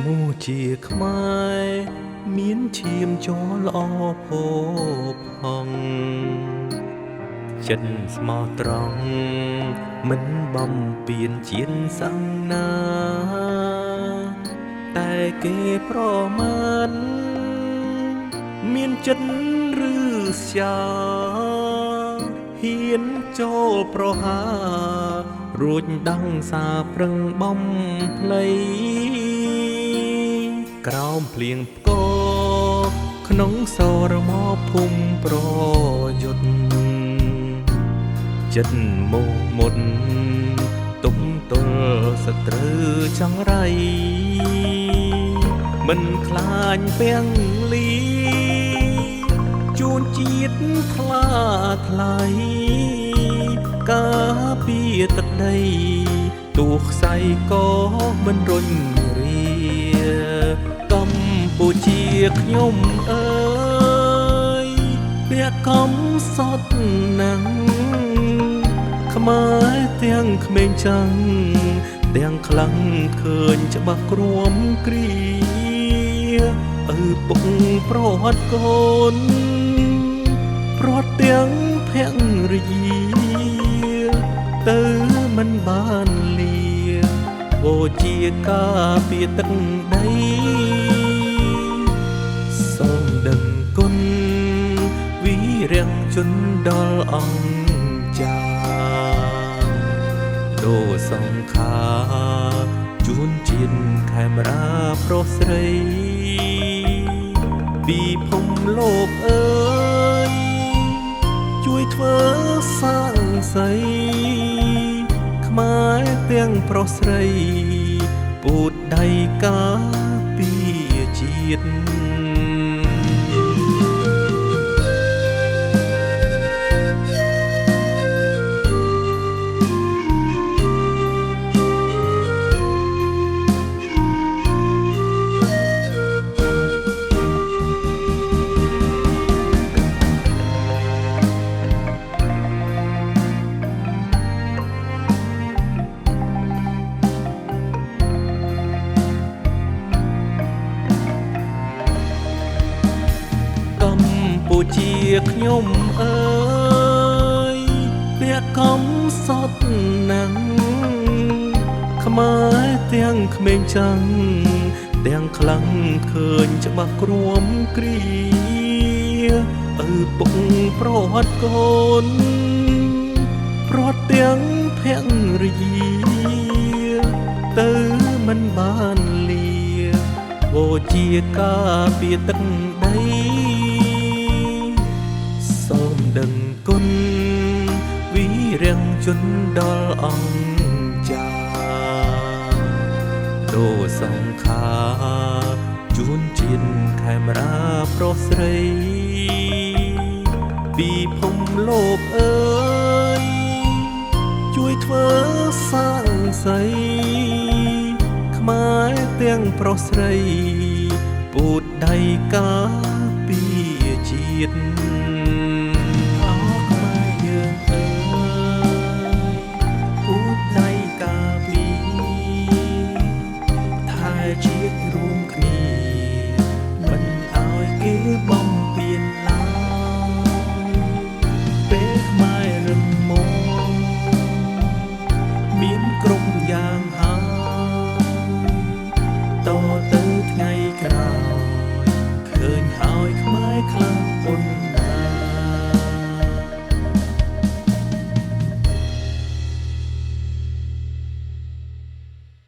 មូជាខ្មែរមានឈាមជ័រល្អផូរផង់ចិត្តស្មោះត្រង់មិនបំពេញជាតិសង្ណាតែគេប្រមាណមានចិត្តឬស្យាហ៊ានចូលប្រហារួចដងសាប្រឹងបំភ្លៃក្រោមភ្លៀងផ្គរក្នុងសរមភូមិប្រយុទ្ធចិត្តមោះមុតទុំទល់សត្រូវចង្រៃមិនខ្លាញ់ពាំងលីជូនជាតិថ្លាថ្លៃការពារទឹកដីទោះខ្សែក៏មិនរុញរាកម្ពុជាខ្ញុំអើយពាក់កំសត់ណាំងខ្មែរទាំងក្មេងចាំងទាំងខ្លាំងឃើញច្បាស់គ្រាំគ្រាឪពុកប្រត់កូនប្រត់ទាំងភរិយាទៅមិនបានលាបូជាការពារទឹកដីសូមដឹងគុណវីរៈជនដល់អង្គចាដូសង្ខាជូនជាតិខេមរាប្រុសស្រីពីភពលោកអើយជួយធ្វើសាងសីខ្មែរទាំងប្រុសស្រីពូតដៃការពារជាតិកម្ពុជាខ្ញុំអើយពាក់កំសត់ណាំងខ្មែរទាំងក្មេងចាំងទាំងខ្លាំងឃើញច្បាស់គ្រាំគ្រាឪពុកប្រត់កូនប្រត់ទាំងភរិយាទៅមិនបានលាបូជាការពារទឹកដីសូមដឹងគុណវីរៈជនដល់អង្គចាដូសង្ខាជូនជាតិខេមរាប្រុសស្រីពីភពលោកអើយជួយធ្វើសាងសីខ្មែរទាំងប្រុសស្រីពូតដៃការពារជាតិ